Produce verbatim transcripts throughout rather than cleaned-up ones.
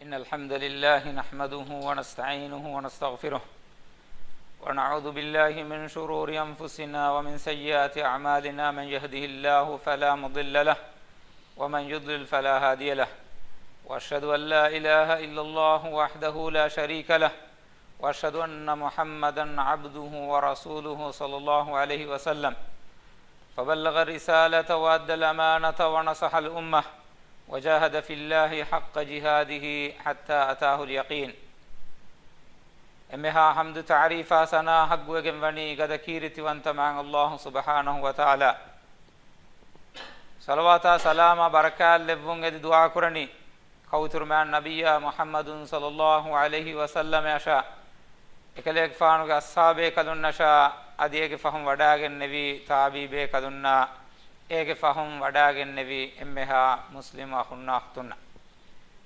إن الحمد لله نحمده ونستعينه ونستغفره، ونعوذ بالله من شرور أنفسنا ومن سيئات أعمالنا. من يهده الله فلا مضل له، ومن يضلل فلا هادي له، وأشهد أن لا إله إلا الله وحده لا شريك له، وأشهد أن محمدا عبده ورسوله صلى الله عليه وسلم، فبلغ الرسالة وأدى الأمانة ونصح الأمة، وجاهد في الله حق جهاده حتى أتاه اليقين. އެންމެހާ ޙަމްދު ތަޢުރީފާ ސަނާ ޙައްޤުވެގެން ވަނީ ގަދަ ކީރިތިވަންތަ މާތް ﷲ ސުބްޙާނަހޫ ވަތަޢާލާ. ޞަލަވާތާ ސަލާމާ ބަރަކާތް ލެއްވުން އެދި ދުޢާ ކުރަނީ، ކައުތުރު މާތް ނަބިއްޔާ މުޙައްމަދު ޞައްލައްލާހު ޢަލައިހި ވަސައްލަމައަށާ، އެކަލޭގެފާނުގެ އަޞްޙާބޭކަލުންނަށާ، އަދި އޭގެ ފަހުން ވަޑާގެންނެވި ތާބިޢީބޭކަލުންނާ، އޭގެ ފަހުން ވަޑާގެންނެވި އެންމެހާ މުސްލިމް އަޚުންނާ އުޚްތުންނަށް،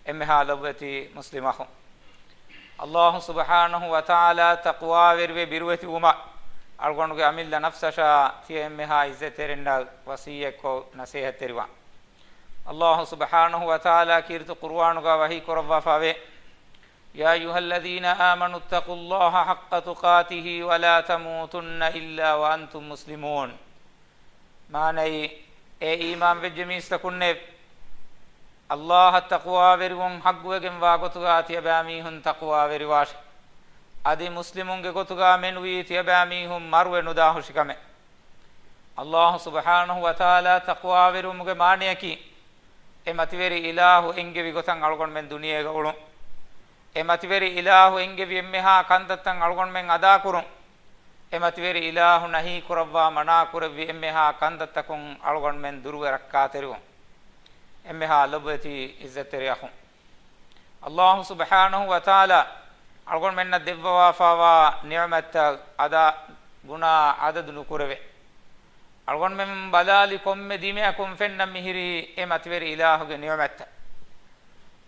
އެންމެހާ ލޮބުވެތި މުސްލިމް އަޚުން. ﷲ ސުބްޙާނަހޫ ވަތަޢާލާ ތަޤްވާވެރިވެ ބިރުވެތިވުމަށް، އަޅުގަނޑުގެ އަމިއްލަ ނަފްސަށާ ތިޔަ އެންމެހާ ޢިއްޒަތްތެރިންނަށް ވަޞިއްޔަތްކޮށް ނަޞޭޙަތްތެރިވާން. ﷲ ސުބްޙާނަހޫ ވަތަޢާލާ ކީރިތި ޤުރުއާނުގަ ވަޙީ ކުރައްވާފައިވޭ، يا أيها الذين آمنوا اتقوا الله حق تقاته ولا تموتن إلا وأنتم مسلمون. މާނައީ، އޭ އީމާންވެއްޖެ މީސްތަކުންނޭ! ﷲ އަށް ތަޤްވާވެރިވުން ޙައްޤުވެގެންވާ ގޮތުގާ ތިޔަބައިމީހުން ތަޤްވާވެރިވާށެ. އަދި މުސްލިމުންގެ ގޮތުގާ މެނުވީ ތިޔަބައިމީހުން މަރުވެ ނުދާހުށިކަމެއް. ﷲ ސުބްޙާނަހޫ ވަތަޢާލާ ތަޤްވާވެރިވުމުގެ މާނަޔަކީ، އެ މަތިވެރި އިލާހު އެންގެވި ގޮތަށް އަޅުގަނޑުމެން ދުނިޔޭގަ އުޅުން. އެ މަތިވެރި އިލާހު އެންގެވި އެންމެހާ ކަންތައްތައް އަޅުގަނޑުމެން އަދާކުރުން. އެ މަތިވެރި އިލާހު ނަހީ ކުރައްވާ މަނާ ކުރެއްވި އެންމެހާ ކަންތައްތަކުން އަޅުގަނޑުމެން ދުރުވެ ރައްކާތެރިވުން. އެންމެހާ ލޮބުވެތި ޢިއްޒަތްތެރި އަޚުން. ﷲ ސުބްޙާނަހޫ ވަތަޢާލާ އަޅުގަނޑުމެންނަށް ދެއްވަވާފައިވާ ނިޢުމަތްތައް އަދާ ގުނާ އަދަދު ނުކުރެވޭ. އަޅުގަނޑުމެން ބަލާލި ކޮންމެ ދިމަޔަކުން ފެންނަން މިހިރީ އެ މަތިވެރި އިލާހުގެ ނިޢުމަތްތައް.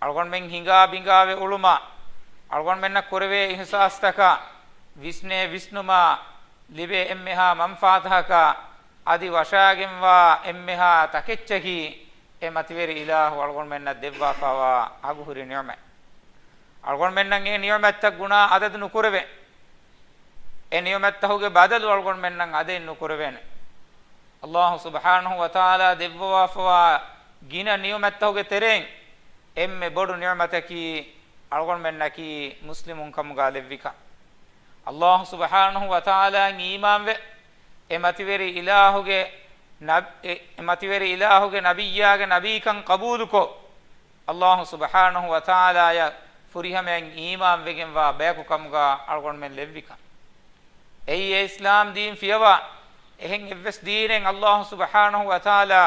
އަޅުގަނޑުމެން ހިނގާ ބިނގާވެ އުޅުމާ، އަޅުގަނޑުމެންނަށް ކުރެވޭ އިޙްސާސްތަކާ، ވިސްނޭ ވިސްނުމާ، ލިބޭ އެންމެހާ މަންފާތަކަކާ، އަދި ވަށާގެންވާ އެންމެހާ ތަކެއްޗަކީ، އެ މަތިވެރި އިލާހު އަޅުގަނޑުމެންނަށް ދެއްވާފައިވާ އަގުހުރި ނިޢުމަތް. އަޅުގަނޑުމެންނަށް އެ ނިޢުމަތްތައް ގުނާ އަދަދު ނުކުރެވޭ. އެ ނިޢުމަތްތަކުގެ ބަދަލު އަޅުގަނޑުމެންނަށް އަދައެއް ނުކުރެވޭނެ. ﷲ ސުބްޙާނަހޫ ވަތަޢާލާ ދެއްވަވާފައިވާ ގިނަ ނިޢުމަތްތަކުގެ ތެރެއިން އެންމެ ބޮޑު ނިޢުމަތަކީ އަޅުގަނޑުމެންނަކީ މުސްލިމުން ކަމުގަ ލެއްވިކަން. ﷲ ސުބްޙާނަހޫ ވަތަޢާލާއަށް އީމާންވެ، އެ މަތިވެރި އިލާހުގެ ނަބް-، އެ، އެ މަތިވެރި އިލާހުގެ ނަބިއްޔާގެ ނަބީކަން ޤަބޫލުކޮށް، ﷲ ސުބްޙާނަހޫ ވަތަޢާލާއަށް ފުރިހަމައިން އީމާންވެގެންވާ ބަޔަކު ކަމުގަ އަޅުގަނޑުމެން ލެއްވިކަން. އެއީ އެ އިސްލާމް ދީން ފިޔަވާ. އެހެން އެއްވެސް ދީނެއް ﷲ ސުބްޙާނަހޫ ވަތަޢާލާ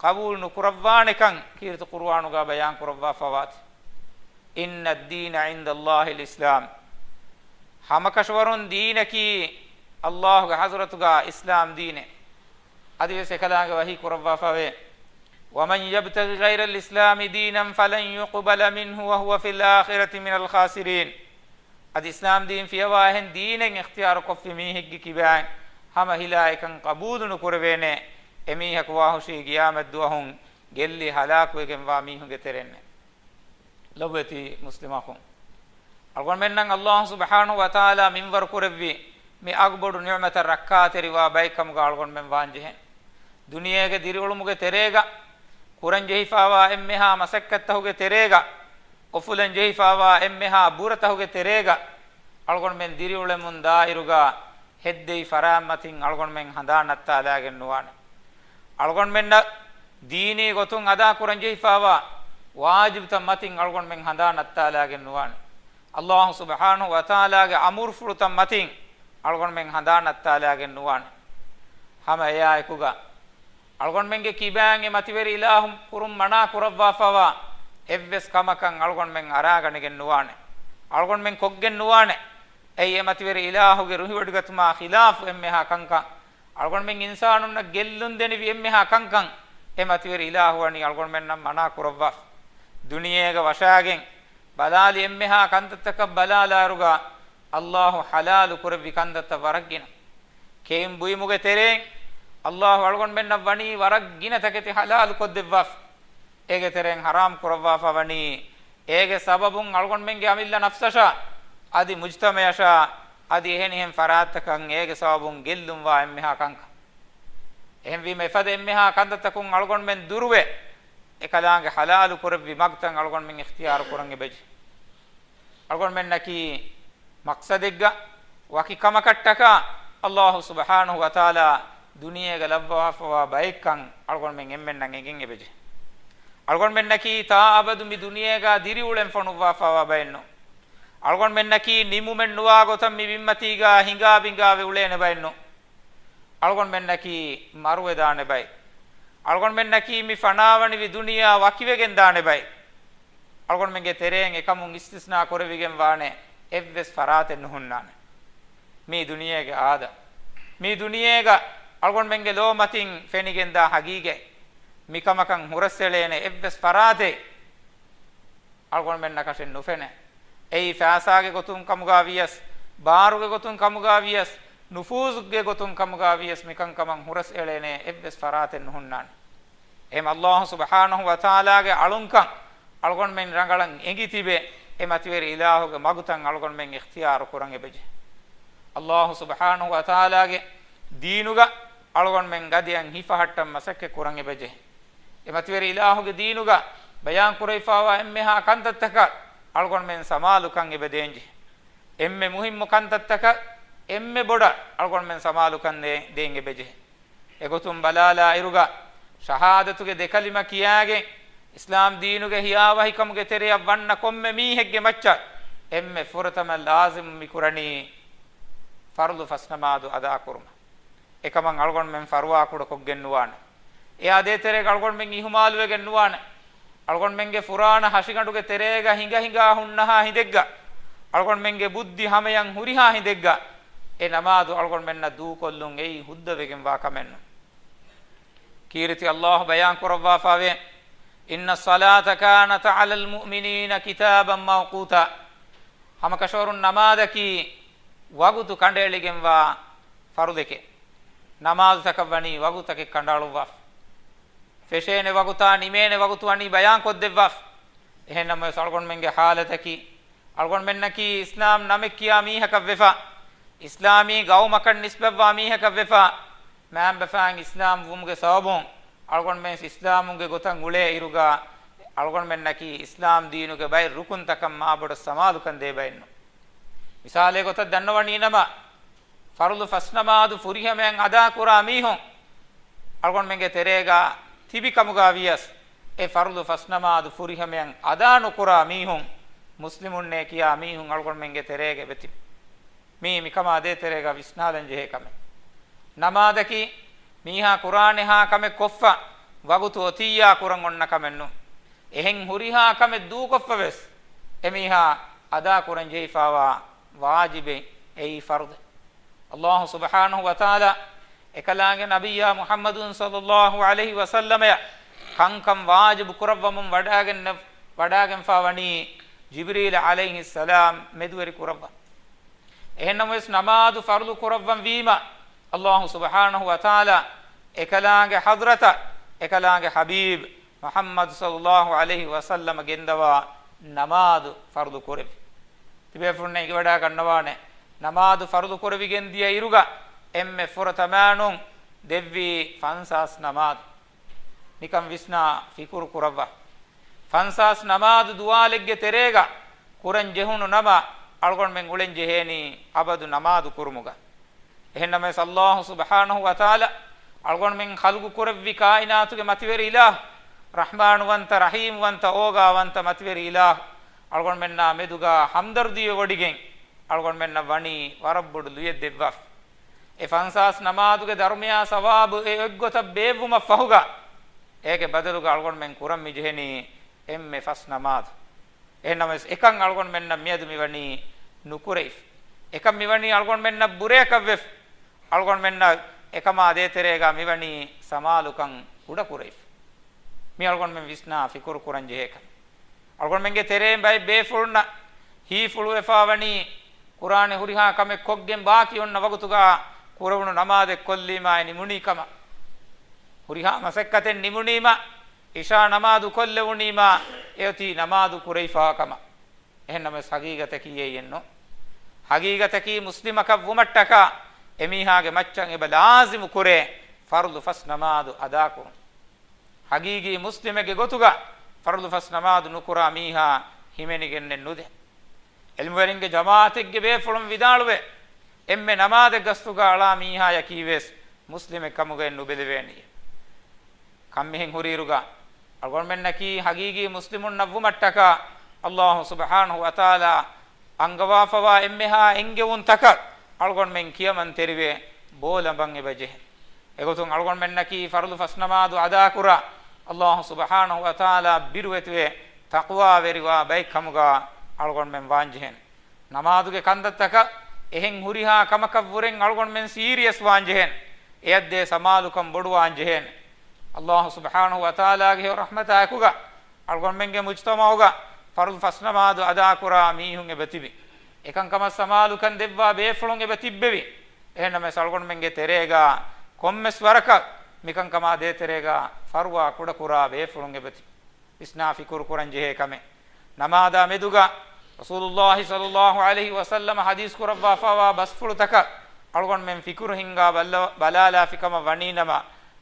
ޤަބޫލު ނުކުރައްވާނެކަން ކީރިތި ޤުރުއާނުގަ ބަޔާން ކުރައްވާފަވާތީ. إن الدين عند الله الإسلام. ހަމަކަށަވަރުން ދީނަކީ ﷲގެ ޙަޟްރަތުގަ އިސްލާމް ދީނޭ. އަދިވެސް އެކަލާނގެ ވަޙީ ކުރައްވާފަވޭ، ومن يبتغ غير الإسلام دينا فلن يقبل منه وهو في الآخرة من الخاسرين. އަދި އިސްލާމް ދީން ފިޔަވާ އެހެން ދީނެއް އިޚްތިޔާރު ކޮށްފި މީހެއްގެ ކިބައިން ހަމަ ހިލާ އެކަން ޤަބޫލު ނުކުރެވޭނެ. އެމީހަކު ވާހުށީ ގިޔާމަތްދުވަހުން ގެއްލި ހަލާކުވެގެންވާ މީހުންގެ ތެރެއިންނޭ. ލޮބުވެތި މުސްލިމް އަޚުން، އަޅުގަނޑުމެންނަށް ﷲ ސުބްޙާނަހޫ ވަތަޢާލާ މިންވަރު ކުރެއްވި މި އަގުބޮޑު ނިޢުމަތަށް ރައްކާތެރިވާ ބައެއް ކަމުގަ އަޅުގަނޑުމެން ވާންޖެހޭނެ. ދުނިޔޭގެ ދިރިއުޅުމުގެ ތެރޭގަ، ކުރަންޖެހިފައިވާ އެންމެހާ މަސައްކަތްތަކުގެ ތެރޭގަ، އުފުލަން ޖެހިފައިވާ އެންމެހާ ބުރަތަކުގެ ތެރޭގަ، އަޅުގަނޑުމެން ދިރިއުޅެމުން ދާއިރުގަ ހެއްދެވި ފަރާތް މަތިން އަޅުގަނޑުމެން ހަނދާން ނައްތާލާގެން ނުވާނެ. އަޅުގަނޑުމެންނަށް ދީނީ ގޮތުން އަދާކުރަން ޖެހިފައިވާ ވާޖިބުތައް މަތިން އަޅުގަނޑުމެން ހަނދާން ނައްތާލާގެން ނުވާނެ. ﷲ ސުބްޙާނަހޫ ވަތަޢާލާގެ އަމުރުފުޅުތައް މަތިން އަޅުގަނޑުމެން ހަނދާން ނައްތާލާގެން ނުވާނެ. ހަމަ އެއާއެކުގަ، އަޅުގަނޑުމެންގެ ކިބައިން އެ މަތިވެރި އިލާހު ކުރުން މަނާ ކުރައްވާފައިވާ އެއްވެސް ކަމަކަށް އަޅުގަނޑުމެން އަރާގަނެގެން ނުވާނެ. އަޅުގަނޑުމެން ކޮށްގެން ނުވާނެ. އެއީ އެ މަތިވެރި އިލާހުގެ ރުހިވޮޑިގަތުމާ ޚިލާފު އެންމެހާ ކަންކަން. އަޅުގަނޑުމެން އިންސާނުންނަށް ގެއްލުން ދެނިވި އެންމެހާ ކަންކަން އެ މަތިވެރި އިލާހު ވަނީ އަޅުގަނޑުމެންނަށް މަނާ ކުރައްވާފަ. ދުނިޔޭގަ ވަށާގެން ބަލާލި އެންމެހާ ކަންތައްތަކަށް ބަލާލާއިރުގަ، ﷲ ޙަލާލު ކުރެއްވި ކަންތައްތައް ވަރަށް ގިނަ. ކެއިން ބުއިމުގެ ތެރެއިން ﷲ އަޅުގަނޑުމެންނަށް ވަނީ ވަރަށް ގިނަ ތަކެތި ޙަލާލު ކޮށްދެއްވާފަ. އޭގެ ތެރެއިން ޙަރާމް ކުރައްވާފަ ވަނީ އޭގެ ސަބަބުން އަޅުގަނޑުމެންގެ އަމިއްލަ ނަފްސަށާ، އަދި މުޖްތަމައަށާ، އަދި އެހެނިހެން ފަރާތްތަކަށް އޭގެ ސަބަބުން ގެއްލުންވާ އެންމެހާ ކަންކަން. އެހެންވީމަ، އެފަދަ އެންމެހާ ކަންތައްތަކުން އަޅުގަނޑުމެން ދުރުވެ، އެކަލާނގެ ޙަލާލު ކުރެއްވި މަގުތައް އަޅުގަނޑުމެން އިޚްތިޔާރު ކުރަން އެބަޖެހޭ. އަޅުގަނޑުމެންނަކީ މަޤްޞަދެއްގަ ވަކި ކަމަކަށްޓަކާ ﷲ ސުބްޙާނަހޫ ވަތަޢާލާ ދުނިޔޭގަ ލައްވާފަވާ ބައެއްކަން އަޅުގަނޑުމެން އެންމެންނަށް އެނގެން އެބަޖެހޭ. އަޅުގަނޑުމެންނަކީ ތާ އަބަދު މި ދުނިޔޭގަ ދިރިއުޅެން ފޮނުއްވާފަވާ ބައެއްނޫން. އަޅުގަނޑުމެންނަކީ ނިމުމެއް ނުވާ ގޮތަށް މި ބިންމަތީގަ ހިނގާ ބިނގާވެ އުޅޭނެ ބައެއްނޫން. އަޅުގަނޑުމެންނަކީ މަރުވެދާނެ ބައެއް. އަޅުގަނޑުމެންނަކީ މި ފަނާވަނިވި ދުނިޔެއާ ވަކިވެގެން ދާނެ ބައެއް. އަޅުގަނޑުމެންގެ ތެރެއިން އެކަމުން އިސްތިސްނާ ކުރެވިގެން ވާނެ އެއްވެސް ފަރާތެއް ނުހުންނާނެ. މީ ދުނިޔޭގެ އާދަ. މީ ދުނިޔޭގަ އަޅުގަނޑުމެންގެ ލޯމަތިން ފެނިގެންދާ ހަގީގަތް. މިކަމަކަށް ހުރަސްއެޅޭނެ އެއްވެސް ފަރާތެއް އަޅުގަނޑުމެންނަކަށެއް ނުފެނޭ. އެއީ ފައިސާގެ ގޮތުން ކަމުގަ ވިޔަސް، ބާރުގެ ގޮތުން ކަމުގަ ވިޔަސް، ނުފޫޒުގެ ގޮތުން ކަމުގަ ވިޔަސް، މިކަންކަމަށް ހުރަސް އެޅޭނެ އެއްވެސް ފަރާތެއް ނުހުންނާނެ. އެހެން ﷲ ސުބްޙާނަހޫ ވަތަޢާލާގެ އަޅުންކަން އަޅުގަނޑުމެން ރަނގަޅަށް އެނގި ތިބެ، އެ މަތިވެރި އިލާހުގެ މަގުތައް އަޅުގަނޑުމެން އިޚްތިޔާރު ކުރަން އެބަޖެހޭ. ﷲ ސުބްޙާނަހޫ ވަތަޢާލާގެ ދީނުގަ އަޅުގަނޑުމެން ގަދައަށް ހިފަހައްޓަން މަސައްކަތް ކުރަން އެބަޖެހޭ. އެ މަތިވެރި އިލާހުގެ ދީނުގަ ބަޔާން ކުރެވިފައިވާ އެންމެހާ ކަންތައްތަކަށް އަޅުގަނޑުމެން ސަމާލުކަން އެބަދޭންޖެހޭ. އެންމެ މުހިއްމު ކަންތައްތަކަށް އެންމެ ބޮޑަށް އަޅުގަނޑުމެން ސަމާލުކަން ދޭ، ދޭން އެބަޖެހޭ. އެގޮތުން ބަލާލާއިރުގަ، ޝަހާދަތުގެ ދެކަލިމަ ކިޔާގެން، އިސްލާމް ދީނުގެ ހިޔާވަހިކަމުގެ ތެރެއަށް ވަންނަ ކޮންމެ މީހެއްގެ މައްޗަށް އެންމެ ފުރަތަމަ ލާޒިމު މިކުރަނީ ފަރުޟު ފަސްނަމާދު އަދާކުރުމަށް. އެކަމަށް އަޅުގަނޑުމެން ފަރުވާކުޑަކޮށްގެން ނުވާނެ. އެއާ ދޭތެރޭގަ އަޅުގަނޑުމެން އިހުމާލުވެގެން ނުވާނެ. އަޅުގަނޑުމެންގެ ފުރާނަ ހަށިގަނޑުގެ ތެރޭގަ ހިނގަ ހިނގާ ހުންނަހާ ހިނދެއްގަ، އަޅުގަނޑުމެންގެ ބުއްދި ހަމަޔަށް ހުރިހާ ހިނދެއްގަ، އެ ނަމާދު އަޅުގަނޑުމެންނަށް ދޫކޮށްލުން އެއީ ހުއްދަވެގެންވާ ކަމެއްނު. ކީރިތި ﷲ ބަޔާން ކުރައްވާފަވޭ، إن الصلاة كانت على المؤمنين كتابا موقوتا. ހަމަކަށަވަރުން ނަމާދަކީ ވަގުތު ކަނޑައެޅިގެންވާ ފަރުޟެކޭ. ނަމާދުތަކަށް ވަނީ ވަގުތަކެއް ކަނޑައަޅުއްވާފަ. ފެށޭނެ ވަގުތާ ނިމޭނެ ވަގުތު ވަނީ ބަޔާން ކޮށްދެއްވާފަ. އެހެންނަމަވެސް އަޅުގަނޑުމެންގެ ޙާލަތަކީ، އަޅުގަނޑުމެންނަކީ އިސްލާމް ނަމެއް ކިޔާ މީހަކަށް ވެފަ، އިސްލާމީ ގައުމަކަށް ނިސްބަތްވާ މީހަކަށް ވެފަ، މައިންބަފައިން އިސްލާމް ވުމުގެ ސަބަބުން އަޅުގަނޑުމެން އިސްލާމުގެ ގޮތަށް އުޅޭ އިރުގަ، އަޅުގަނޑުމެންނަކީ އިސްލާމް ދީނުގެ ބައެއް ރުކުންތަކަށް މާބޮޑަށް ސަމާލުކަން ދޭ ބައެއްނު. މިސާލެއް ގޮތަށް ދަންނަވަނީ ނަމަ، ފަރުޟު ފަސްނަމާދު ފުރިހަމަޔަށް އަދާކުރާ މީހުން އަޅުގަނޑުމެންގެ ތެރޭގަ ތިބި ކަމުގަ ވިޔަސް، އެ ފަރުޟު ފަސްނަމާދު ފުރިހަމަޔަށް އަދާ ނުކުރާ މީހުން މުސްލިމުންނޭ ކިޔާ މީހުން އަޅުގަނޑުމެންގެ ތެރޭގަ އެބަތިބި. މީ މިކަމާ ދޭތެރޭގަ ވިސްނާލަން ޖެހޭ ކަމެއް. ނަމާދަކީ މީހާ ކުރާނެހާ ކަމެއް ކޮށްފަ، ވަގުތު އޮތިއްޔާ ކުރަން އޮންނަ ކަމެއް ނޫން. އެހެން ހުރިހާ ކަމެއް ދޫކޮށްފަވެސް، އެމީހާ އަދާކުރަން ޖެހިފައިވާ ވާޖިބެއް އެއީ ފަރުޟެއް. ﷲ ސުބްޙާނަހޫ ވަތަޢާލާ އެކަލާނގެ ނަބިއްޔާ މުޙައްމަދު ޞައްލައްލާހު ޢަލައިހި ވަސައްލަމަޔަށް ކަންކަން ވާޖިބު ކުރައްވަމުން ވަޑައިގެން، ވަޑައިގެންފަވަނީ ޖިބްރީލް ޢަލައިހިއްސަލާމް މެދުވެރި ކުރައްވަން. އެހެންނަމަވެސް، ނަމާދު ފަރުޟު ކުރައްވަން ވީމަ، ﷲ ސުބްޙާނަހޫ ވަތަޢާލާ އެކަލާނގެ ޙަޟްރަތަށް އެކަލާނގެ ޙަބީބް މުޙައްމަދު ޞައްލައްލާހު ޢަލައިހި ވަސައްލަމަ ގެންދަވާ ނަމާދު ފަރުޟު ކުރެއްވި. ތިބޭފުޅުންނަށް އެނގިވަޑައިގަންނަވާނެ، ނަމާދު ފަރުޟު ކުރެވިގެން ދިޔަ އިރުގަ އެންމެ ފުރަތަމައިނުން ދެއްވީ ފަންސާސް ނަމާދު. ނިކަން ވިސްނާ ފިކުރު ކުރައްވާ. ފަންސާސް ނަމާދު ދުވާލެއްގެ ތެރޭގަ ކުރަން ޖެހުނު ނަމަ، އަޅުގަނޑުމެން އުޅެން ޖެހޭނީ އަބަދު ނަމާދު ކުރުމުގަ. އެހެންނަމަވެސް، ﷲ ސުބްޙާނަހޫ ވަތަޢާލާ އަޅުގަނޑުމެން ޚަލްޤު ކުރެއްވި ކާއިނާތުގެ މަތިވެރި އިލާހު، ރަޙްމާނުވަންތަ، ރަޙީމްވަންތަ، އޯގާވަންތަ މަތިވެރި އިލާހު، އަޅުގަނޑުމެންނާ މެދުގަ ހަމްދަރްދީވެވޮޑިގެން، އަޅުގަނޑުމެންނަށް ވަނީ ވަރަށް ބޮޑު ލުޔެއް ދެއްވާފަ. އެ ފަންސާސް ނަމާދުގެ ދަރުމަޔާ ސަވާބު އެ އޮތްގޮތަށް ބޭއްވުމަށް ފަހުގަ، އޭގެ ބަދަލުގަ އަޅުގަނޑުމެން ކުރަން މިޖެހެނީ އެންމެ ފަސް ނަމާދު. އެހެންނަމަވެސް، އެކަން އަޅުގަނޑުމެންނަށް މިއަދު މިވަނީ ނުކުރެވިފަ. އެކަން މިވަނީ އަޅުގަނޑުމެންނަށް ބުރޭކަށްވެފަ. އަޅުގަނޑުމެންނަށް އެކަމާ ދޭތެރޭގަ މިވަނީ ސަމާލުކަން ކުޑަކުރެވިފަ. މި އަޅުގަނޑުމެން ވިސްނާ ފިކުރު ކުރަން ޖެހޭ ކަމެއް. އަޅުގަނޑުމެންގެ ތެރެއިން ބައެއް ބޭފުޅުންނަށް ހީފުޅުވެފަ ވަނީ، ކުރާނެ ހުރިހާ ކަމެއް ކޮށްގެން ބާކީ އޮންނަ ވަގުތުގަ ކުރެވުނު ނަމާދެއް ކޮށްލީމާ އެ ނިމުނީ ކަމަށް. ހުރިހާ މަސައްކަތެއް ނިމުނީމަ، އިޝާ ނަމާދު ކޮށްލެވުނީމާ އެއޮތީ ނަމާދު ކުރެވިފާ ކަމަށް. އެހެންނަމަވެސް ހަގީގަތަކީ އެއެއްނު. ހަގީގަތަކީ މުސްލިމަކަށް ވުމަށްޓަކާ އެމީހާގެ މައްޗަށް އެބަ ލާޒިމު ކުރޭ ފަރުޟު ފަސް ނަމާދު އަދާކުރުން. ހަގީގީ މުސްލިމެއްގެ ގޮތުގަ ފަރުޟު ފަސް ނަމާދު ނުކުރާ މީހާ ހިމެނިގެންނެއް ނުދޭ. އިލްމުވެރިންގެ ޖަމާޢަތެއްގެ ބޭފުޅުން ވިދާޅުވޭ، އެންމެ ނަމާދެއް ގަސްތުގަ އަޅާ މީހާޔަކީވެސް މުސްލިމެއް ކަމުގައެއް ނުބެލެވޭނެޔޭ. ކަންމިހެން ހުރިއިރުގަ އަޅުގަނޑުމެންނަކީ ހަގީގީ މުސްލިމުންނަށް ވުމަށްޓަކާ، އައްލާހު ސުބްޙާނަހު ވަތަޢާލާ އަންގަވާފަވާ އެންމެހާ އެންގެވުންތަކަށް އަޅުގަނޑުމެން ކިޔަމަންތެރިވެ ބޯލަނބަން އެބަ ޖެހޭ. އެގޮތުން އަޅުގަނޑުމެންނަކީ ފަރުޟު ފަސް ނަމާދު އަދާކުރާ، އައްލާހު ސުބްޙާނަހު ވަތަޢާލާ ބިރުވެތިވެ ތަޤްވާވެރިވާ ބައެއް ކަމުގަ އަޅުގަނޑުމެން ވާންޖެހޭނެ. ނަމާދުގެ ކަންތައްތަކަށް އެހެން ހުރިހާ ކަމަކަށްވުރެން އަޅުގަނޑުމެން ސީރިއަސް ވާންޖެހޭނެ. އެއަށްދޭ ސަމާލުކަން ބޮޑުވާންޖެހޭނެ. އައްލާހު ސުބްޙާނަހު ވަތަޢާލާގެ ރަޙްމަތާއެކުގަ އަޅުގަނޑުމެންގެ މުޖްތަމަޢުގަ ފަރުޟު ފަސް ނަމާދު އަދާކުރާ މީހުން އެބަތިބި. އެކަންކަމަށް ސަމާލުކަން ދެއްވާ ބޭފުޅުން އެބަތިއްބެވި. އެހެންނަމަވެސް އަޅުގަނޑުމެންގެ ތެރޭގަ ކޮންމެސް ވަރަކަށް މިކަންކަމާ ދޭތެރޭގަ ފަރުވާ ކުޑަކުރާ ބޭފުޅުން އެބަތިބި. ވިސްނާ ފިކުރު ކުރަން ޖެހޭ ކަމެއް. ނަމާދާ މެދުގަ ރަސޫލުއްލާހި ޞައްލައްލާހު ޢަލައިހި ވަސައްލަމަ ޙަދީޘް ކުރައްވާފަވާ ބަސްފުޅުތަކަށް އަޅުގަނޑުމެން ފިކުރު ހިންގާ ބައްލަ-، ބަލާލާފި ކަމަށް ވަނީނަމަ،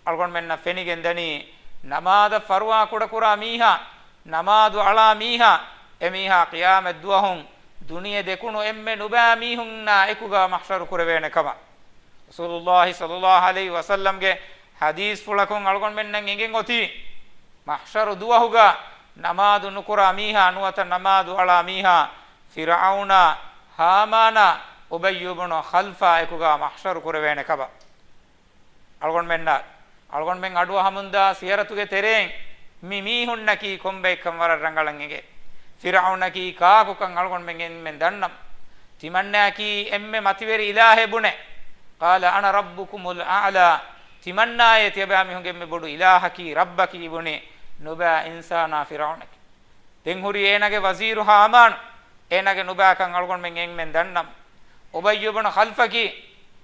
އަޅުގަނޑުމެންނަށް ފެނިގެން ދަނީ، ނަމާދަށް ފަރުވާ ކުޑަކުރާ މީހާ، ނަމާދު އަޅާ މީހާ، އެމީހާ ޤިޔާމަތް ދުވަހުން ދުނިޔެ ދެކުނު އެންމެ ނުބައި މީހުންނާ އެކުގަ މަޙްޝަރު ކުރެވޭނެ ކަމަށް. ރަސޫލުއްލާހި ޞައްލައްލާހު ޢަލައިހި ވަސައްލަމްގެ ޙަދީޘްފުޅަކުން އަޅުގަނޑުމެންނަށް އެނގެން އޮތީ، މަޙްޝަރު ދުވަހުގަ ނަމާދު ނުކުރާ މީހާ ނުވަތަ ނަމާދު އަޅާ މީހާ ފިރްޢައުނާ، ހާމާނާ، އުބައްޔު ބުނު ޚަލްފާ އެކުގަ މަޙްޝަރު ކުރެވޭނެ ކަމަށް. އަޅުގަނޑުމެންނަށް، އަޅުގަނޑުމެން އަޑުއަހަމުންދާ ސިޔަރަތުގެ ތެރެއިން މި މީހުންނަކީ ކޮންބައެއްކަން ވަރަށް ރަނގަޅަށް އެނގޭ. ފިރްޢައުނަކީ ކާކުކަން އަޅުގަނޑުމެން އެންމެން ދަންނަމު. ތިމަންނައަކީ އެންމެ މަތިވެރި އިލާހެއް ބުނެ. قال أنا ربكم الأعلى. ތިމަންނާއޭ ތިޔަބައިމީހުންގެ އެންމެ ބޮޑު އިލާހަކީ، ރައްބަކީ ބުނި ނުބައި އިންސާނާ ފިރްޢައުނަކީ. ދެން ހުރީ އޭނާގެ ވަޒީރު ހާމާނު، އޭނާގެ ނުބައިކަން އަޅުގަނޑުމެން އެންމެން ދަންނަމު. އުބައްޔު ބުނު ޚަލްފަކީ،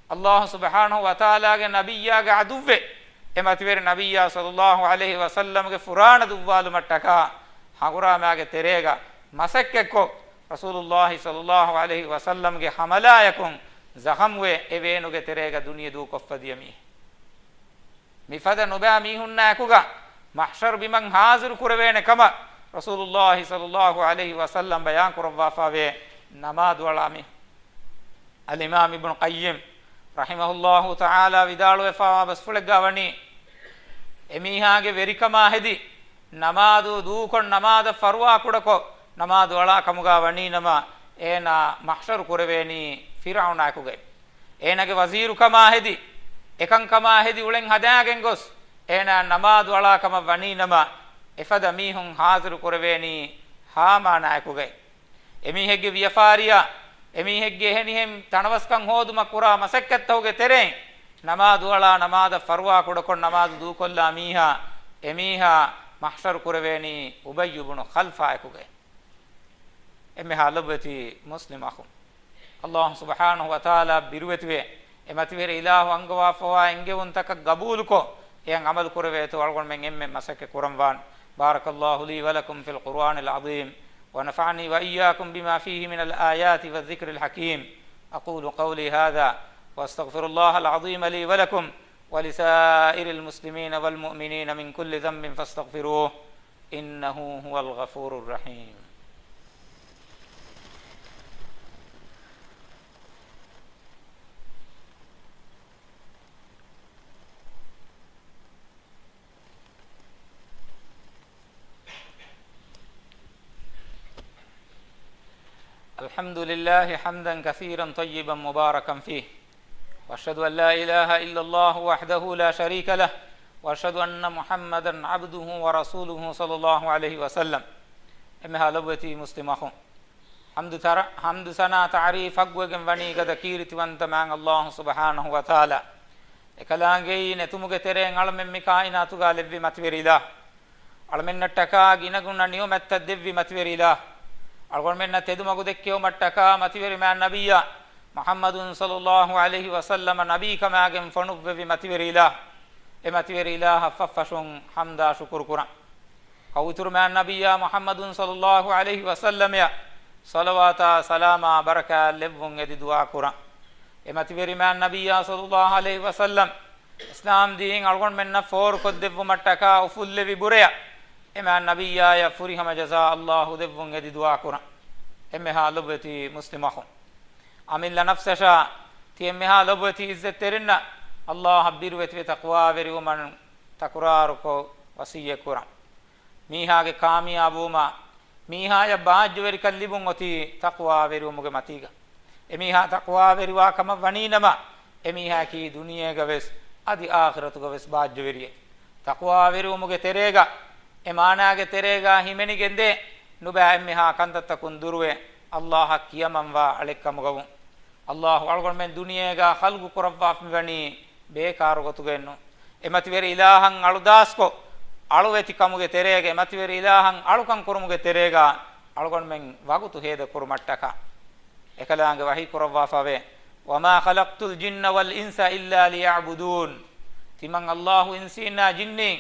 އައްލާހު ސުބްޙާނަހު ވަތަޢާލާގެ ނަބިއްޔާގެ ޢަދުއްވެއް، އެ މަތިވެރި ނަބިއްޔާ ޞައްލައްލާހު ޢަލައިހި ވަސައްލަމްގެ ފުރާނަ ދުއްވާލުމަށްޓަކާ ހަނގުރާމާގެ ތެރޭގަ މަސައްކަތްކޮށް، ރަސޫލުއްލާހި ޞައްލައްލާހު ޢަލައިހި ވަސައްލަމްގެ ޙަމަލާޔަކުން ޒަޚަމްވެ، އެ ވޭނުގެ ތެރޭގަ ދުނިޔެ ދޫކޮށްފަ ދިޔަ މީހެއް. މިފަދަ ނުބައި މީހުންނާ އެކުގަ މަޙްޝަރު ބިމަށް ޙާޟިރު ކުރެވޭނެ ކަމަށް ރަސޫލުއްލާހި ޞައްލައްލާހު ޢަލައިހި ވަސައްލަމް ބަޔާން ކުރައްވާފަވޭ. ނަމާދު އަޅާ މީހުން. އަލްއިމާމް އިބްނު ޤައްޔިމް ރަޙިމަހުއްލާހު ތަޢާލާ ވިދާޅުވެފަވާ ބަސްފުޅެއްގަ ވަނީ، އެމީހާގެ ވެރިކަމާ ހެދި، ނަމާދު ދޫކޮށް، ނަމާދަށް ފަރުވާ ކުޑަކޮށް، ނަމާދު އަޅާ ކަމުގަ ވަނީނަމަ، އޭނާ މަޙްޝަރު ކުރެވޭނީ ފިރްޢައުނާއެކުގައި. އޭނާގެ ވަޒީރުކަމާ ހެދި، އެކަންކަމާ ހެދި އުޅެން ހަދާގެން ގޮސް، އޭނާ ނަމާދު އަޅާ ކަމަށް ވަނީނަމަ، އެފަދަ މީހުން ޙާޟިރު ކުރެވޭނީ ހާމާނާއެކުގައި. އެމީހެއްގެ ވިޔަފާރިއާ، އެމީހެއްގެ އެހެނިހެން ތަނަވަސްކަން ހޯދުމަށް ކުރާ މަސައްކަތްތަކުގެ ތެރެއިން، ނަމާދު އަޅާ ނަމާދަށް ފަރުވާ ކުޑަކޮށް ނަމާދު ދޫކޮށްލާ މީހާ، އެމީހާ މަޙްޝަރު ކުރެވޭނީ އުބައްޔު ބުނު ޚަލްފާއެކުގައި. އެންމެހާ ލޮބުވެތި މުސްލިމް އަޚުން. އައްލާހު ސުބްޙާނަހު ވަތަޢާލާ ބިރުވެތިވެ، އެ މަތިވެރި އިލާހު އަންގަވާފަވާ އެންގެވުންތަކަށް ގަބޫލުކޮށް، އެއަށް ޢަމަލު ކުރެވޭތޯ އަޅުގަނޑުމެން އެންމެން މަސައްކަތް ކުރަންވާން. بارك الله لي ولكم في القرآن العظيم، ونفعني وإياكم بما فيه من الآيات والذكر الحكيم. أقول قولي هذا، وأستغفر الله العظيم لي ولكم، ولسائر المسلمين والمؤمنين من كل ذنب فاستغفروه، إنه هو الغفور الرحيم. الحمد لله حمدا كثيرا طيبا مباركا فيه، وأشهد أن لا إله إلا الله وحده لا شريك له، وأشهد أن محمدا عبده ورسوله صلى الله عليه وسلم. އެންމެހާ ލޮބުވެތި މުސްލިމް އަޚުން. ޙަމްދު ތަރ-، ޙަމްދު ސަނާ ތަޢުރީފް ޙައްޤުވެގެން ވަނީ ގަދަ ކީރިތިވަންތަ މާތް އައްލާހު ސުބްޙާނަހު ވަތަޢާލާ. އެކަލާނގެއީ ނެތުމުގެ ތެރެއިން އަޅަމެން މި ކާއިނާތުގަ ލެއްވި މަތިވެރި އިލާހު. އަޅަމެންނަށްޓަކާ ގިނަގުނަ ނިޢުމަތްތައް ދެއްވި މަތިވެރި އިލާހު. އަޅުގަނޑުމެންނަށް ތެދުމަގު ދެއްކެވުމަށްޓަކާ މަތިވެރި މާތް ނަބިއްޔާ މުޙައްމަދު ޞައްލައްލާހު ޢަލައިހި ވަސައްލަމަ ނަބީކަމާގެން ފޮނުއްވެވި މަތިވެރި އިލާހު. އެ މަތިވެރި އިލާހަށް ފަށްފަށުން ޙަމްދާ ޝުކުރު ކުރަން. އައު އިތުރު މާތް ނަބިއްޔާ މުޙައްމަދު ޞައްލައްލާހު ޢަލައިހި ވަސައްލަމައަށް ޞަލަވާތާ ސަލާމާ ބަރަކާތް ލެއްވުން އެދި ދުޢާ ކުރަން. އެ މަތިވެރި މާތް ނަބިއްޔާ ޞައްލައްލާހު ޢަލައިހި ވަސައްލަމް އިސްލާމް ދީން އަޅުގަނޑުމެންނަށް ފޯރުކޮށްދެއްވުމަށްޓަކާ އުފުއްލެވި ބުރެއަށް އެ މާތް ނަބިއްޔާޔަށް ފުރިހަމަ ޖަޒާ އައްލާހު ދެއްވުން އެދި ދުޢާ ކުރަން. އެންމެހާ ލޮބުވެތި މުސްލިމް އަޚުން، އަމިއްލަ ނަފްސަށާ ތި އެންމެހާ ލޮބުވެތި އިއްޒަތްތެރިންނަށް އައްލާހަށް ބިރުވެތިވެ ތަޤްވާވެރިވުމަށް ތަކުރާރުކޮށް ވަޞިއްޔަތް ކުރަން. މީހާގެ ކާމިޔާބުވުމަށް މީހާޔަށް ބާއްޖަވެރިކަން ލިބުން އޮތީ ތަޤްވާވެރިވުމުގެ މަތީގަ. އެމީހާ ތަޤްވާވެރިވާ ކަމަށް ވަނީނަމަ، އެމީހާއަކީ ދުނިޔޭގަވެސް އަދި އާޚިރަތުގަވެސް ބާއްޖަވެރިއެއް. ތަޤްވާވެރިވުމުގެ ތެރޭގަ، އެ މާނާގެ ތެރޭގަ ހިމެނިގެންދޭ، ނުބައި އެންމެހާ ކަންތައްތަކުން ދުރުވެ، އައްލާހަށް ކިޔަމަންވާ އަޅެއްކަމުގަވުން. އައްލާހު އަޅުގަނޑުމެން ދުނިޔޭގަ ޚަލްޤު ކުރައްވާފަ މިވަނީ ބޭކާރު ގޮތުގައެއްނު. އެ މަތިވެރި އިލާހަށް އަޅުދާސްކޮށް، އަޅުވެތި ކަމުގެ ތެރޭގަ، އެ މަތިވެރި އިލާހަށް އަޅުކަން ކުރުމުގެ ތެރޭގަ އަޅުގަނޑުމެން ވަގުތު ހޭދަ ކުރުމަށްޓަކާ. އެކަލާނގެ ވަޙީ ކުރައްވާފަވޭ، "وما خلقت الجن والإنس إلا ليعبدون." ތިމަން އައްލާހު އިންސީންނާ ޖިންނީން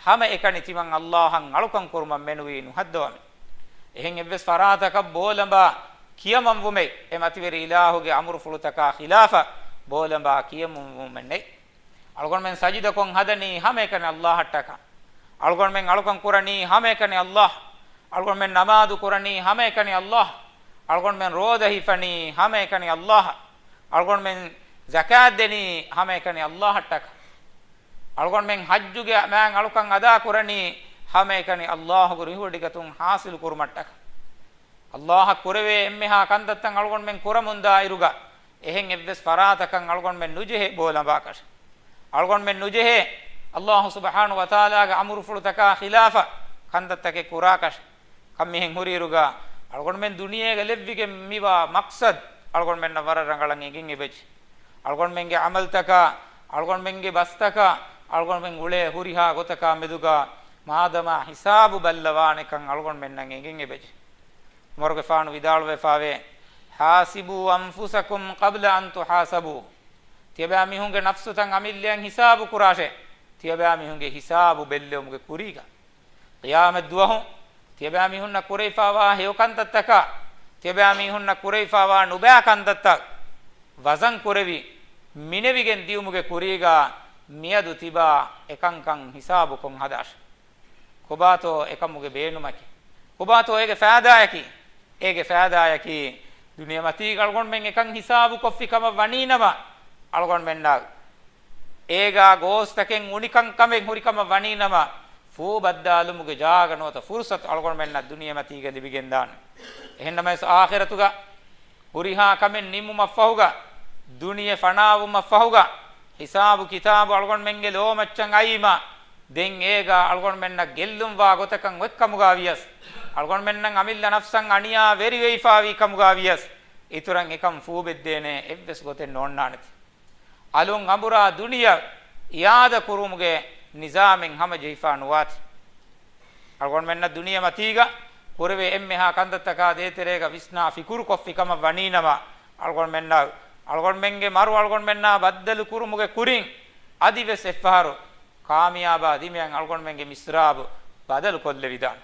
ހަމައެކަނި ތިމަން އައްލާހަށް އަޅުކަން ކުރުމަށް މެނުވީ ނުހައްދަވަމޭ. އެހެން އެއްވެސް ފަރާތަކަށް ބޯލަނބާ ކިޔަމަންވުމެއް، އެ މަތިވެރި އިލާހުގެ އަމުރުފުޅުތަކާ ޚިލާފަށް ބޯލަނބާ ކިޔަމަންވުމެއް ނެތް. އަޅުގަނޑުމެން ސަޖިދަކޮށް ހަދަނީ ހަމައެކަނި އައްލާހަށްޓަކާ. އަޅުގަނޑުމެން އަޅުކަން ކުރަނީ ހަމައެކަނި އައްލާހަށް. އަޅުގަނޑުމެން ނަމާދު ކުރަނީ ހަމައެކަނި އައްލާހަށް. އަޅުގަނޑުމެން ރޯދަ ހިފަނީ ހަމައެކަނި އައްލާހަށް. އަޅުގަނޑުމެން ޒަކާތް ދެނީ ހަމައެކަނި އައްލާހަށްޓަކާ. އަޅުގަނޑުމެން ޙައްޖުގެ މާތް އަޅުކަން އަދާ ކުރަނީ ހަމައެކަނި އައްލާހުގެ ރިހުވެޑިގަތުން ޙާޞިލު ކުރުމަށްޓަކާ. އައްލާހަށް ކުރެވޭ އެންމެހާ ކަންތައްތައް އަޅުގަނޑުމެން ކުރަމުންދާ އިރުގަ، އެހެން އެއްވެސް ފަރާތަކަށް އަޅުގަނޑުމެން ނުޖެހޭ ބޯލަނބާކަށެއް. އަޅުގަނޑުމެން ނުޖެހޭ އައްލާހު ސުބްޙާނަހު ވަތަޢާލާގެ އަމުރުފުޅުތަކާ ޚިލާފަށް ކަންތައްތަކެއް ކުރާކަށެއް. ކަންމިހެން ހުރިއިރުގަ، އަޅުގަނޑުމެން ދުނިޔޭގަ ލެއްވިގެން މިވާ މަޤްޞަދު އަޅުގަނޑުމެންނަށް ވަރަށް ރަނގަޅަށް އެނގެން އެބަޖެހޭ. އަޅުގަނޑުމެންގެ ޢަމަލުތަކާ، އަޅުގަނޑުމެންގެ ބަސްތަކާ، އަޅުގަނޑުމެން އުޅޭ ހުރިހާ ގޮތަކާ މެދުގަ މާދަމާ ހިސާބު ބައްލަވާނެކަން އަޅުގަނޑުމެންނަށް އެނގެން އެބަޖެހޭ. ޢުމަރުގެފާނު ވިދާޅުވެފަވޭ، "حاسبوا أنفسكم قبل أن تحاسبوا." ތިޔަބައިމީހުންގެ ނަފްސުތައް އަމިއްލައަށް ހިސާބު ކުރާށޭ، ތިޔަބައިމީހުންގެ ހިސާބު ބެއްލެވުމުގެ ކުރީގަ. ޤިޔާމަތް ދުވަހު ތިޔަބައިމީހުންނަށް ކުރެވިފަވާ ހެޔޮ ކަންތައްތަކާ، ތިޔަބައިމީހުންނަށް ކުރެވިފަވާ ނުބައި ކަންތައްތައް ވަޒަން ކުރެވި، މިނެވިގެން ދިއުމުގެ ކުރީގަ މިއަދު ތިބާ އެކަންކަން ހިސާބުކޮށް ހަދާށޭ. ކޮބާތޯ އެކަމުގެ ބޭނުމަކީ؟ ކޮބާތޯ އޭގެ ފައިދާއަކީ؟ އޭގެ ފައިދާއަކީ، ދުނިޔެމަތީގަ އަޅުގަނޑުމެން އެކަން ހިސާބުކޮށްފި ކަމަށް ވަނީނަމަ، އަޅުގަނޑުމެންނަށް އޭގާ ގޯސްތަކެއް އުނިކަންކަމެއް ހުރިކަމަށް ވަނީނަމަ، ފޫ ބައްދާލުމުގެ ޖާގަ ނުވަތަ ފުރުޞަތު އަޅުގަނޑުމެންނަށް ދުނިޔެމަތީގަ ލިބިގެންދާނެ. އެހެންނަމަވެސް އާޚިރަތުގަ ހުރިހާ ކަމެއް ނިމުމަށްފަހުގަ، ދުނިޔެ ފަނާވުމަށްފަހުގަ، ހިސާބު ކިތާބު އަޅުގަނޑުމެންގެ ލޯމައްޗަށް އައީމަ، ދެން އޭގަ އަޅުގަނޑުމެންނަށް ގެއްލުންވާ ގޮތަކަށް އޮތްކަމުގަ ވިޔަސް، އަޅުގަނޑުމެންނަށް އަމިއްލަ ނަފްސަށް އަނިޔާ ވެރިވެވިފަވާ ވިޔަސް، އިތުރަށް އެކަން ފޫބެއްދޭނެ އެއްވެސް ގޮތެއް ނޯންނާނެތީ. އަލުން އަނބުރާ ދުނިޔެ އިއާދަ ކުރުމުގެ ނިޒާމެއް ހަމަޖެހިފަ ނުވާތީ. އަޅުގަނޑުމެންނަށް ދުނިޔެމަތީގަ ކުރެވޭ އެންމެހާ ކަންތައްތަކާ ދޭތެރޭގަ ވިސްނާ ފިކުރުކޮށްފި ކަމަށް ވަނީނަމަ، އަޅުގަނޑުމެންނަށް އަޅުގަނޑުމެންގެ މަރު އަޅުގަނޑުމެންނާ ބައްދަލު ކުރުމުގެ ކުރިން އަދިވެސް އެއްފަހަރު ކާމިޔާބާ ދިމައަށް އަޅުގަނޑުމެންގެ މިސްރާބު ބަދަލު ކޮށްލެވިދާނެ.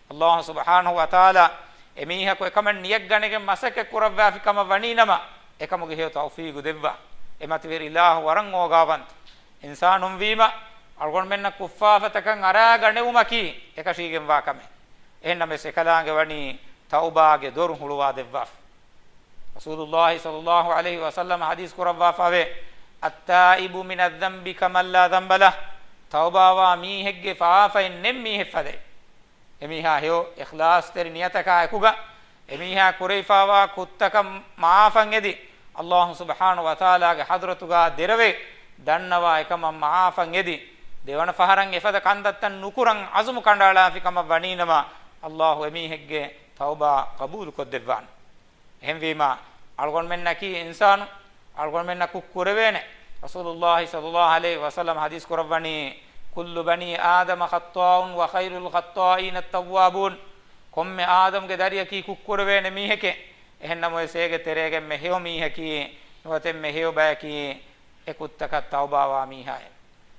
އައްލާހު ސުބްޙާނަހު ވަތަޢާލާ އެމީހަކު އެކަމަށް ނިޔަތްގަނެގެން މަސައްކަތް ކުރައްވާފި ކަމަށް ވަނީނަމަ، އެކަމުގެ ހެޔޮ ތައުފީގު ދެއްވާ. އެ މަތިވެރި އިލާހު ވަރަށް އޯގާވަންތަ. އިންސާނުން ވީމަ، އަޅުގަނޑުމެންނަށް ކުށްފާފަތަކަށް އަރާގަނެވުމަކީ އެކަށީގެންވާ ކަމެއް. އެހެންނަމަވެސް އެކަލާނގެ ވަނީ ތައުބާގެ ދޮރު ހުޅުވާ ދެއްވާފަ. ރަސޫލުއްލާހި ޞައްލައްލާހު ޢަލައިހި ވަސައްލަމަ ޙަދީޘް ކުރައްވާފަވޭ، "التائب من الذنب كمن لا ذنب له." ތައުބާވާ މީހެއްގެ ފާފައެއް ނެތް މީހެއް ފަދައިން. އެމީހާ ހެޔޮ އިޚްލާޞްތެރި ނިޔަތަކާ އެކުގަ، އެމީހާ ކުރެވިފާވާ ކުށްތަކަށް މަޢާފަށް އެދި، އައްލާހު ސުބްޙާނަހު ވަތަޢާލާގެ ޙަޟްރަތުގަ ދެރަވެ ދަންނަވާ އެކަމަށް މަޢާފަށް އެދި، ދެވަނަ ފަހަރަށް އެފަދަ ކަންތައްތައް ނުކުރަން ޢަޒުމު ކަނޑައަޅާފި ކަމަށް ވަނީނަމަ، އައްލާހު އެމީހެއްގެ ތައުބާ ޤަބޫލު ކޮށްދެއްވާނެ. އެހެންވީމާ، އަޅުގަނޑުމެންނަކީ އިންސާނު، އަޅުގަނޑުމެންނަށް ކުށް ކުރެވޭނެ. ރަސޫލުއްލާހި ޞައްލައްލާހު ޢަލައިހި ވަސައްލަމަ ޙަދީޘް ކުރައްވަނީ، "كل بني آدم خطاء وخير الخطائين التوابون." ކޮންމެ އާދަމްގެ ދަރިއަކީ ކުށްކުރެވޭނެ މީހެކޭ. އެހެންނަމަވެސް އޭގެ ތެރޭގަ އެންމެ ހެޔޮ މީހަކީ، ނުވަތަ އެންމެ ހެޔޮ ބަޔަކީ، އެ ކުށްތަކަށް ތައުބާވާ މީހާއޭ.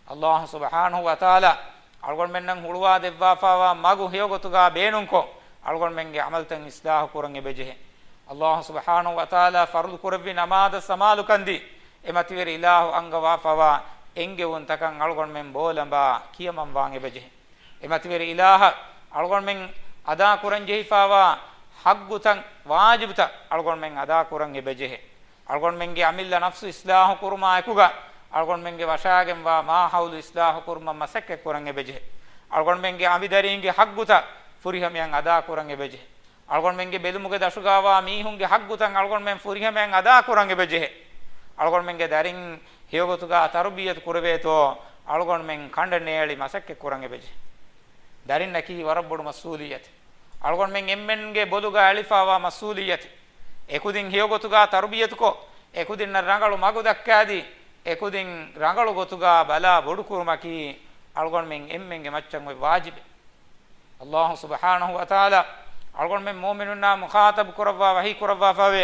އައްލާހު ސުބްޙާނަހު ވަތަޢާލާ އަޅުގަނޑުމެންނަށް ހުޅުވާ ދެއްވާފާވާ މަގު ހެޔޮގޮތުގާ ބޭނުންކޮށް، އަޅުގަނޑުމެންގެ ޢަމަލުތައް އިޞްލާޙު ކުރަން އެބަޖެހޭ. އައްލާހު ސުބްޙާނަހު ވަތަޢާލާ ފަރުޟު ކުރެއްވި ނަމާދަށް ސަމާލުކަންދީ، އެ މަތިވެރި އިލާހު އަންގަވާފާވާ އެންގެވުންތަކަށް އަޅުގަނޑުމެން ބޯލަނބާ ކިޔަމަންވާން އެބަޖެހޭ. އެ މަތިވެރި އިލާހަށް އަޅުގަނޑުމެން އަދާކުރަން ޖެހިފާވާ ޙައްޤުތައް، ވާޖިބުތައް އަޅުގަނޑުމެން އަދާކުރަން އެބަޖެހޭ. އަޅުގަނޑުމެންގެ އަމިއްލަ ނަފްސު އިޞްލާޙު ކުރުމާ އެކުގަ، އަޅުގަނޑުމެންގެ ވަށާގެންވާ މާޙައުލު އިޞްލާޙު ކުރުމަށް މަސައްކަތް ކުރަން އެބަޖެހޭ. އަޅުގަނޑުމެންގެ އަނބިދަރީންގެ ޙައްޤުތައް ފުރިހަމަޔަށް އަދާކުރަން އެބަޖެހޭ. އަޅުގަނޑުމެންގެ ބެލުމުގެ ދަށުގާވާ މީހުންގެ ޙައްޤުތައް އަޅުގަނޑުމެން ފުރިހަމަޔަށް އަދާކުރަން އެބަޖެހޭ. އަޅުގަނޑުމެންގެ ދަރިން ހެޔޮގޮތުގާ ތަރުބިޔަތު ކުރެވޭތޯ، އަޅުގަނޑުމެން ކަނޑަނޭޅި މަސައްކަތް ކުރަން އެބަޖެހޭ. ދަރިންނަކީ ވަރަށް ބޮޑު މަސްއޫލިއްޔަތެއް. އަޅުގަނޑުމެން އެންމެންގެ ބޮލުގަ އެޅިފާވާ މަސްއޫލިއްޔަތެއް. އެކުދިން ހެޔޮގޮތުގާ ތަރުބިޔަތުކޮށް، އެކުދިންނަށް ރަނގަޅު މަގު ދައްކާދީ، އެކުދިން ރަނގަޅު ގޮތުގާ ބަލާ ބޮޑުކުރުމަކީ އަޅުގަނޑުމެން އެންމެންގެ މައްޗަށް އޮތް ވާޖިބެއް. އައްލާހު ސުބްޙާނަހު ވަތަޢާލާ އަޅުގަނޑުމެން މުއުމިނުންނާ މުޚާޠަބު ކުރައްވާ ވަޙީ ކުރައްވާފަވޭ،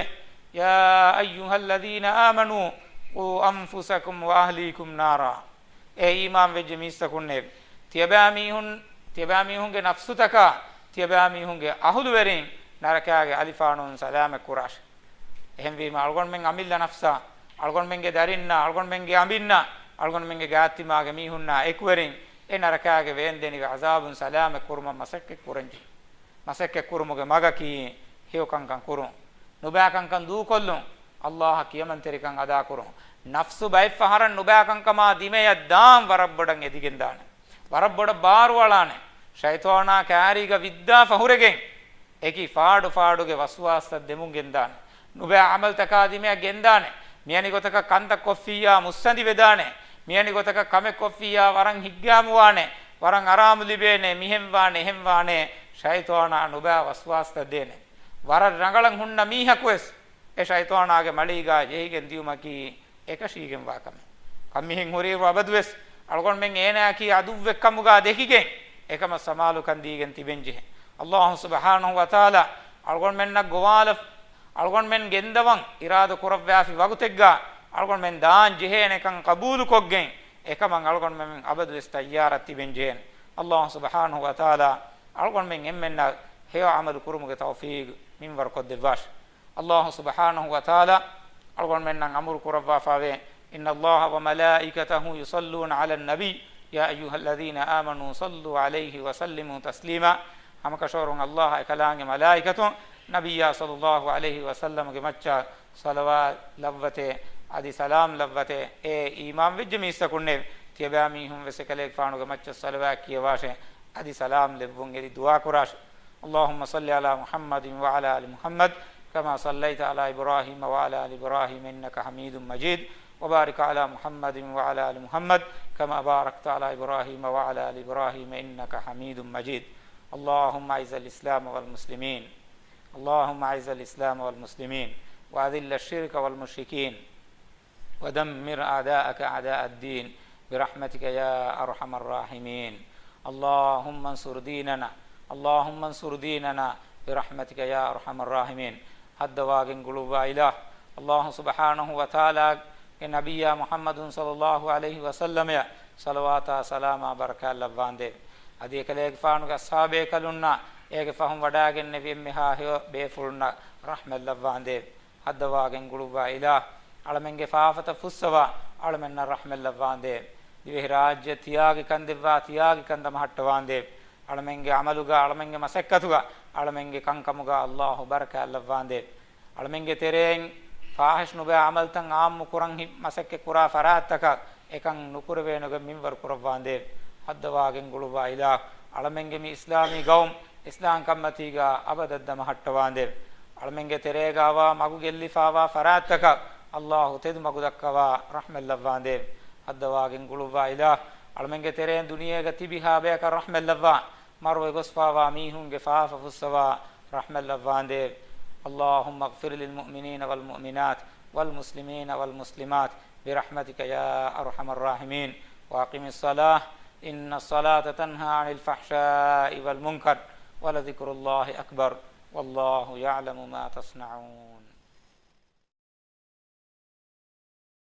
يا أيها الذين آمنوا قوا أنفسكم وأهليكم نارا. އޭ އީމާން ވެއްޖެ މީސްތަކުންނޭވެ! ތިޔަބައިމީހުން، ތިޔަބައިމީހުންގެ ނަފްސުތަކާ، ތިޔަބައިމީހުންގެ އަހުލުވެރިން ނަރަކާގެ އަލިފާނުން ސަލާމަތް ކުރާށެ. އެހެންވީމަ، އަޅުގަނޑުމެން އަމިއްލަ ނަފްސާ، އަޅުގަނޑުމެންގެ ދަރިންނާ، އަޅުގަނޑުމެންގެ އަނބިންނާ، އަޅުގަނޑުމެންގެ ގާތްތިމާގެ މީހުންނާ އެކުވެރިން އެ ނަރަކާގެ ވޭންދެނިވި ޢަޒާބުން ސަލާމަތް ކުރުމަށް މަސައްކަތް ކުރަންޖެހޭ. މަސައްކަތް ކުރުމުގެ މަގަކީ ހެޔޮ ކަންކަން ކުރުން، ނުބައި ކަންކަން ދޫކޮށްލުން، އައްލާހަށް ކިޔަމަންތެރިކަން އަދާކުރުން. ނަފްސު ބައެއްފަހަރަށް ނުބައި ކަންކަމާ ދިމަޔަށް ދާން ވަރަށް ބޮޑަށް އެދިގެންދާނެ. ވަރަށް ބޮޑަށް ބާރުއަޅާނެ. ޝައިޠާނާ ކާރީގަ ވިއްދާފަ ހުރެގެން، އެކި ފާޑު ފާޑުގެ ވަސްވާސްތައް ދެމުން ގެންދާނެ. ނުބައި ޢަމަލުތަކާ ދިމަޔަށް ގެންދާނެ. މިވެނި ގޮތަކަށް ކަންތައް ކޮށްފިއްޔާ މުއްސަނދި ވެދާނެ. މިވެނި ގޮތަކަށް ކަމެއް ކޮށްފިއްޔާ ވަރަށް ހިތްގައިމުވާނެ. ވަރަށް އަރާމު ލިބޭނެ. މިހެން ވާނެ، އެހެން ވާނެ. ޝައިޠާނާ ނުބައި ވަސްވާސްތައް ދޭނެ. ވަރަށް ރަނގަޅަށް ހުންނަ މީހަކުވެސް އެ ޝައިޠާނާގެ މަޅީގާ ޖެހިގެން ދިޔުމަކީ އެކަށީގެންވާ ކަމެއް. ކަންމިހެން ހުރިއިރު އަބަދުވެސް އަޅުގަނޑުމެން އޭނާއަކީ ޢަދުއްވެއްކަމުގާ ދެކިގެން، އެކަމަށް ސަމާލުކަން ދީގެން ތިބެންޖެހޭ. އައްލާހު ސުބްޙާނަހު ވަތަޢާލާ އަޅުގަނޑުމެންނަށް ގޮވާލަ، އަޅުގަނޑުމެން ގެންދަވަން އިރާދަ ކުރައްވާފި ވަގުތެއްގާ އަޅުގަނޑުމެން ދާން ޖެހޭނެކަން ޤަބޫލުކޮށްގެން، އެކަމަށް އަޅުގަނޑުމެން އަބަދުވެސް ތައްޔާރަށް ތިބެންޖެހޭނެ. އައްލާހު ސުބްޙާނަހު ވަތަޢާލާ އަޅުގަނޑުމެން އެންމެންނަށް ހެޔޮ ޢަމަލު ކުރުމުގެ ތައުފީޤު މިންވަރު ކޮށްދެއްވާށި. އައްލާހު ސުބްޙާނަހު ވަތަޢާލާ އަޅުގަނޑުމެންނަށް އަމުރު ކުރައްވާފާވޭ، إن الله وملائكته يصلون على النبي يا أيها الذين آمنوا صلوا عليه وسلموا تسليما. ހަމަކަށަވަރުން އައްލާހާ އެކަލާނގެ މަލާއިކަތުން ނަބިއްޔާ ޞައްލައްލާހު ޢަލައިހި ވަސައްލަމަގެ މައްޗަށް ޞަލަވާތް ލައްވަތޭ، އަދި ސަލާމް ލައްވަތޭ. އޭ އީމާން ވެއްޖެ މީސްތަކުންނޭވެ! ތިޔަބައިމީހުން ވެސް އެކަލޭގެފާނުގެ މައްޗަށް ޞަލަވާތް ކިޔަވާށޭ، އަދި ސަލާމް ލެއްވުން އެދި ދުޢާ ކުރާށޭ. اللهم صل على محمد وعلى آل محمد كما صليت على إبراهيم وعلى آل إبراهيم إنك حميد مجيد، وبارك على محمد وعلى آل محمد كما باركت على إبراهيم وعلى آل إبراهيم إنك حميد مجيد. اللهم أعز الإسلام والمسلمين، اللهم أعز الإسلام والمسلمين، وأذل الشرك والمشركين، ودمر أعداءك أعداء الدين برحمتك يا أرحم الراحمين. اللهم انصر ديننا، اللهم انصر ديننا برحمتك يا أرحم الراحمين. ހައްދަވާގެން ގުޅުއްވާ އިލާހު، އައްލާހު ސުބްޙާނަހު ވަތަޢާލާގެ ނަބިއްޔާ މުޙައްމަދު ޞައްލައްލާހު ޢަލައިހި ވަސައްލަމަޔަށް ޞަލަވާތާ ސަލާމާ ބަރަކާތް ލައްވާނދޭވެ. އަދި އެކަލޭގެފާނުގެ އަޞްޙާބޭކަލުންނާ އޭގެ ފަހުން ވަޑާގެންނެވި އެންމެހާ ހެޔޮ ބޭފުޅުންނަށް ރަޙްމަތް ލައްވާނދޭވެ. ހައްދަވާގެން ގުޅުއްވާ އިލާހު، އަޅަމެންގެ ފާފަތައް ފުއްސަވާ، އަޅަމެންނަށް ރަޙްމަތް ލައްވާނދޭވެ. ދިވެހިރާއްޖެ ތިޔާގި ކަންދެއްވާ، ތިޔާގި ކަން ދަމަހައްޓަވާނދޭވެ. އަޅަމެންގެ ޢަމަލުގަ، އަޅަމެންގެ މަސައްކަތުގަ، އަޅަމެންގެ ކަންކަމުގަ އައްލާހު ބަރަކާތް ލައްވާނދޭވެ. އަޅަމެންގެ ތެރެއިން ފާޙިޝް ނުބައި ޢަމަލުތައް ޢާއްމު ކުރަން ހި-، މަސައްކަތް ކުރާ ފަރާތްތަކަށް އެކަން ނުކުރެވޭނެގޮތް މިންވަރު ކުރައްވާނދޭވެ. ހައްދަވާގެން ގުޅުއްވާ އިލާހު، އަޅަމެންގެ މި އިސްލާމީ ޤައުމު އިސްލާމްކަންމަތީގަ އަބަދަށް ދަމަހައްޓަވާނދޭވެ. އަޅަމެންގެ ތެރޭގައިވާ މަގު ގެއްލިފާވާ ފަރާތްތަކަށް އައްލާހު ތެދު މަގު ދައްކަވާ ރަޙްމަތް ލައްވާނދޭވެ. ހައްދަވާގެން ގުޅުއްވާ އިލާހު، އަޅަމެންގެ ތެރޭން ދުނިޔޭގަ ތިބިހާ ބަޔަކަށް ރަޙްމަތް ލައްވާ، މަރުވެ ގޮސްފާވާ މީހުންގެ ފާފަ ފުއްސަވާ ރަޙްމަތް ލައްވާނދޭވެ. اللهم اغفر للمؤمنين والمؤمنات والمسلمين والمسلمات برحمتك يا أرحم الراحمين. وأقم الصلاة إن الصلاة تنهى عن الفحشاء والمنكر ولذكر الله أكبر والله يعلم ما تصنعون.